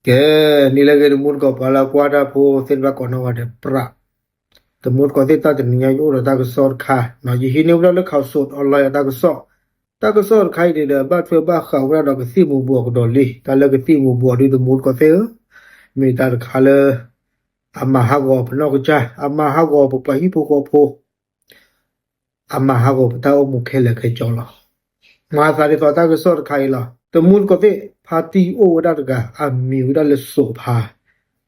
ကဲ, နံၤလၢအဂ့ၤ တမူတကိး ပှၤလၢအကွၢ်တၢ်ဖိသ့ၣ်တဖၣ်ကိးနီၢ်ဂၤဒဲး ပြး တမူတကိးသ့ၣ် တၢ်တနံၤညါ ယအိၣ်ဒီးတၢ်ကစီၣ်တခါ, ယဟံးန့ၢ်ဝဲဒၣ်လၢ Khaosod Online အတၢ်ကစီၣ်, တၢ်ကစီၣ်တခါအံၤန့ၣ်ဒီး ဘၣ်ထွဲဘၣ်ဃးဝဲဒၣ်ဒီးကသံၣ်မူၤဘှီးကဒီးလံ, တၢ်လၢကသံၣ်မူၤဘှီးဒုး တမူတကိးသ့ၣ်ဧၢ, မ့ၢ်တၢ်တခါလၢ အမၤဟးဂီၤပနီၢ်ကစၢ်, အမၤဟးဂီၤပပှၤဟံၣ်ဖိဃီဖိ အမၤဟးဂီၤပတၢ်အိၣ်မူခဲလၢာ်ခဲဆ့လီၤ. မၤသးဒ်သိးတၢ်ကစီၣ်တခါအံၤလီၤ. တမူတကိးသ့ၣ် ဖါတံၢ်အိၣ်ဝဲဒၣ်တဂၤ အမံၤဝဲဒၣ်လၢစိးဖါ,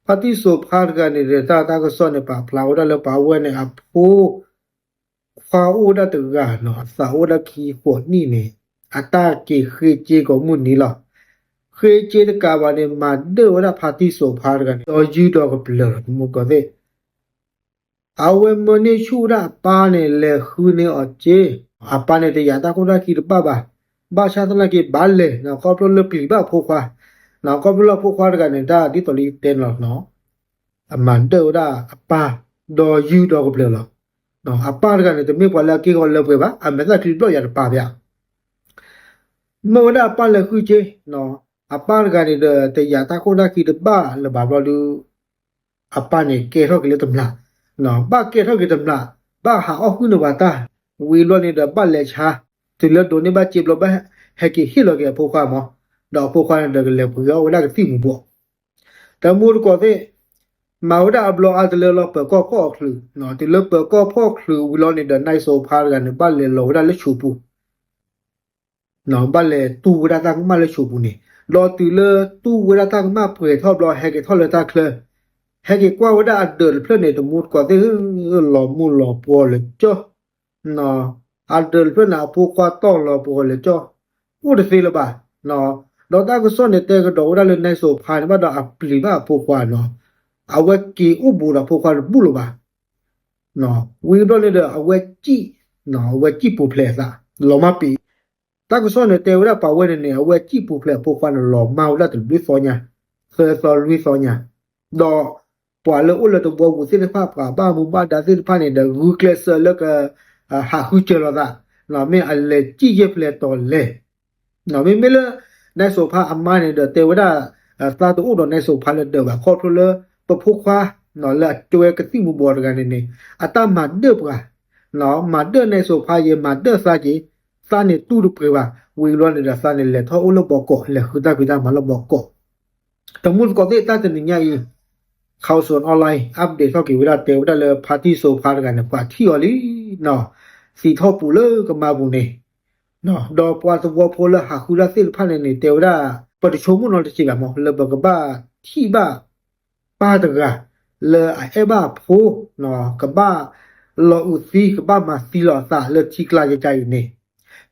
ဖါတံၢ်စိးဖါတဂၤန့ၣ်ဒီး တၢ်တၢ်ကစီၣ်န့ၣ် ပာ်ဖျါဝဲဒၣ်လၢပှၤဝဲန့ၣ်အဖိခွါအိၣ်ဝဲဒၣ်တဂၤနီၤ, အသးအိၣ်ဝဲဒၣ်ခံဃိးနံၣ်န့ၣ်, အတၢ်က့ၤဃ့စ့ကိးမုၢ်နံၤလီၤ. ဃ့စ့တကးဘၣ်န့ၣ် မၤဒၢၣ်ဝဲဒၣ်ဖါတံၢ်စိးဖါတဂၤန့ၣ် ဒီယုၢ်ဒီကပျၢၤလီၤ တမူတကိးသ့ၣ် အဝဲမၢန့ၢ်ဆူၣ်ဝဲဒၣ်အပၢ်န့ၣ် လဲၤဃုန့ၢ်အီၤစ့, အပၢ်န့ၣ်တယာ်တၢ်ခိၣ်တၢ်ခံတဘၣ်ဘၣ်, ဘၣ်ဆၣ်သနာ်က့ဘၣ်လဲၤနီၤ, ခီဖျိလၢပျံၤဘၣ်အဖိခွါ, ခီဖျိလၢအဖိခွါတဂၤန့ၣ် တၢ်ဒ်သိးလၢယတဲန့ၣ်လီၤ, အမၤဒၢၣ်ဝဲဒၣ်အပၢ် ဒီယုၢ်ဒီကပျၢၤလီၤ. အပၢ်တဂၤန့ၣ် တမ့ၢ်ပှၤလၢအက့ၢ်ဂီၤလၢပှဲၤဘၣ်, အမဲာ်သၣ်ချံဘျီၣ်ယၤတပၤဘၣ် မၢဝဲဒၣ်အပၢ်လဲၤဃုစ့, အပၢ်တဂၤန့ၣ်ဒီး တယာ်တၢ်ခိၣ်တၢ်ခံတဘၣ်လၢၤဘၣ်ဘျီဒုး, အပၢ်န့ၣ်ကဲထီၣ်က့ၤလၢတမျာ်, ဘၣ်ကဲထီၣ်က့ၤတမျာ်, ဘၣ်ဟးအီၣ်ဟုၣ်န့ၢ်ပှၤတၢ်, ဝံၤဘျီန့ၣ်ဒီးဘၣ်လဲၤဆါ, တုၤလၢဒိးန့ၢ်ဘၣ်စ့ဘျီဘၣ်ဟဲက့ၤဟ့ၣ်လီၤက့ၤအဖိခွါမး, ဒီးအဖိခွါန့ၣ်ဒီးကလဲၤပှ့ၤအီၣ်ဝဲဒၣ်ကသံၣ်မူၤဘှီး တမူတကိးသ့ၣ်, မၤဝဲဒၣ်အဘျီအါတလၢလီၤ ပၢၤကီၢ်ဖီၣ်အီၤချုး, တုၤလၢပၢၤကီၢ်ဖီၣ်ချုးဝံၤလီၤန့ၣ်ဒီး နၢ်စိးဖါတဂၤန့ၣ် ဘၣ်လဲၤလီၤဝဲဒၣ်လၢဆိးပူၤ, ဘၣ်လဲၤတူၢ်ဝဲဒၣ်တၢ်ကမၣ်လၢဆိးပူၤန့ၣ်, ဒီးတုၤလၢတူၢ်ဝဲဒၣ်တၢ်ကမၣ်ပှဲၤထီၣ်ဘျီ ဟဲက့ၤထီၣ်လၢတၢ်ချၢ, ဟဲက့ၤကွၢ်ဝဲဒၣ်အဒၢးတဖျၢၣ်န့ၣ် တမူတကိးသ့ၣ်ဧၢ, လီၤမုၢ်လီၤပှီၤလၢကၠီ, အဒၢးတဖျၢၣ်န့ၣ် အဖိခွါတီၢ်လီၤပှီၤလၢကၠီ, အိၣ်တသ့လၢၤဘၣ်, ဒီးတၢ်ကစီၣ်န့ၣ်တဲကဒီးဝဲဒၣ်လၢနၢ်စိးဖါန့ၣ် ဘၣ်ဒီးအပျံၤဘၣ်အဖိခွါနီၤ, အဝဲက့ၤအိၣ်ဘူးဒီးအဖိခွါတဘူၣ်လၢၤဘၣ် ဝံၤဘျီန့ၣ်ဒီး အဝဲစံၣ်, အဝဲစံၣ်ပူၤဖျဲးအသး, လီၤမၢ်ပံၤ, တၢ်ကစီၣ်န့ၣ်တဲဝဲဒၣ်ပှၤဝဲန့ၣ်န့ၣ် အဝဲစံၣ်ပူၤဖျဲးအဖိခွါန့ၣ် လီၤမၢ်ဝဲဒၣ်တဘျုးသီညါ, သၢသီလွံၢ်သီညါ, ဒီးပှၤလၢအိၣ်လၢတဝီပူၤသ့ၣ်တဖၣ် ပှၤဘၣ်မူဘၣ်ဒါသ့ၣ်တဖၣ်န့ၣ်ဒီး ဂုာ်ကျဲးစၢးလၢက ဟးဃုစၢၤလိာ်သး, မ့ၢ်အလဲၤစံၣ်ယဲၢ်ဖျဲးတီၤလဲၣ် မ့မ့ၢ်လၢ နၢ်စိးဖါအမါန့ၣ်ဒီးတဲဝဲဒၣ်, သးတအိၣ်ဒီးနၢ်စိးဖါလၢဒၢးဘၣ် ခီဖျိလၢ ပဖိခွါ လၢအကဲဝဲကသံၣ်မူၤဘှီးတဂၤန့ၣ်န့ၣ် အတၢ်မၤဒၢၣ်ပှၤ, မၤဒၢၣ်နၢ်စိးဖါက့ၤ မၤဒၢၣ်သးက့ၤ, သးန့ၣ်တူၢ်တပှဲၤဘၣ်, ဝံၤဘျီန့ၣ်ဒီးသးန့ၣ်လဲၤထီၣ်အိၣ်လၢဘီကီး လဲၤဃုတၢ်ဖံးတၢ်မၤလၢဘီကီး တမူတကိးသ့ၣ် တၢ်တနံၤညါအံၤ, Khaosod Online update ထီၣ်က့ၤဝဲဒၣ် တဲဝဲဒၣ်လၢဖါတံၢ်စိးဖါတဂၤန့ၣ် ပှၤထံၣ်အီၤလံ, သံထီၣ်ပူၤလၢကမါပူၤန့ၣ်, ဒီးပှၤသဝီဖိလၢဟးဃုတၢ်သ့ၣ်တဖၣ်န့ၣ်န့ၣ် တဲဝဲဒၣ် ပတဆိကမိၣ်နီတစဲးဘၣ်မး လၢပကဘၣ်ထံၣ်ဘၣ် ပၢ်တဂၤ လၢအအဲၣ်ဘၣ်အဖိ, ကဘၣ်လီၤအုးသံ ကဘၣ်မၤသံလီၤအသးလၢထံကျါကကါအံၤန့ၣ်,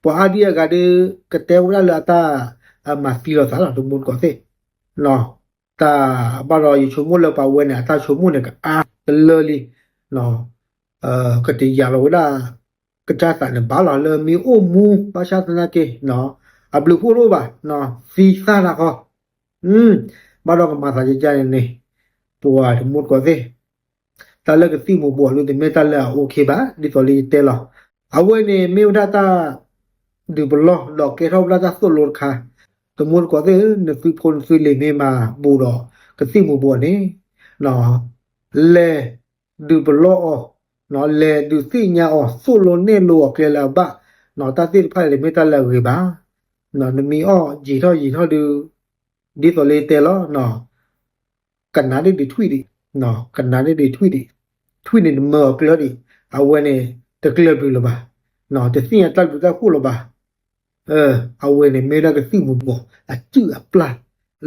ပှၤအါဒံအါဂၤဒီး ကတဲဝဲဒၣ်လၢအတၢ်မၤသံလီၤသးလီၤ တမူတကိးသ့ၣ်, တၢ်ဘၣ်ဒီးယဆိကမိၣ်လၢပှၤဝဲန့ၣ် အတၢ်ဆိကမိၣ်န့ၣ် ကအါတလၢလံ, ကတယာ်လီၤဝဲဒၣ် ကစၢ်သးန့ၣ် ဘၣ်လီၤလၢမ့ၢ်အိၣ်မူ ဘၣ်ဆၣ်သနာ်က့ အဘျုးဖှိၣ်တအိၣ်ဘၣ်, သံသၣ်တၢ်ဃီ, ဘၣ်ဒီးကမၤသးကကါန့ၣ်န့ၣ်, ပှၤတမူတကိးသ့ၣ် တၢ်လၢကသံၣ်မူၤဘှီးဒုး တမ့ၢ်တၢ်လၢအ OK ဘၣ် ဒ်သိးလၢယတဲလီၤ. အဝဲန့ၣ်မ့ၢ်ဝဲဒၣ်တၢ် ဒုးပလီၢ် ဒီးကဲထီၣ်ဝဲဒၣ်တၢ်သိၣ်လိတခါ, တမူတကိးသ့ၣ်ဧၢ, နသုဖိနသုလံၤမ့ၢ်မၤဘူးဒီးကသံၣ်မူၤဘှီးန့ၣ်, လဲၤဒုးပလီၢ်အီၤ, လဲၤဒုးသ့ၣ်ညါအီၤ သိၣ်လိနဲၣ်လိအီၤကျဲလၢအဘၣ်, တၢ်သ့ၣ်တဖၣ်န့ၣ် တမ့ၢ်တၢ်လၢအဂ့ၤဘၣ်. နမ့ၢ်အီၣ်ယံာ်ထီၣ်ယံာ်ထီၣ်ဒုး ဒ်သိးလၢယတဲလီၤ ကနၣ်ဒ်ဒံးထွံၣ်ဒံး, ကနၣ်ဒ်ဒံးထွံၣ်ဒံး, ထွံၣ်န့ၣ်တမၢအီၤကျၢၤဒံး, အဝဲန့ၣ် တကျၢၤဘျုးလၢၤဘၣ်, တသ့ၣ်ညါတၢ်ဘျုးတၢ်ဖှိၣ်လၢၤဘၣ်. အဝဲန့ၣ်မ့ၢ်ဒၣ်ကသံၣ်မူၤဘှီး အစုၣ်အပျၢ်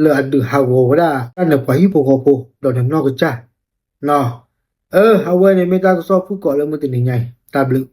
လၢအဒုးဟးဂီၤဝဲဒၣ် တၢ်နပှၤဟံၣ်ဖိဃီဖိ ဒီးနနီၢ်ကစၢ် အဝဲန့ၣ်မ့ၢ်တၢ်ကစီၣ်ဖုၣ်ကိာ်လၢမုၢ်တနံၤညါအံၤ တၢ်ဘျုး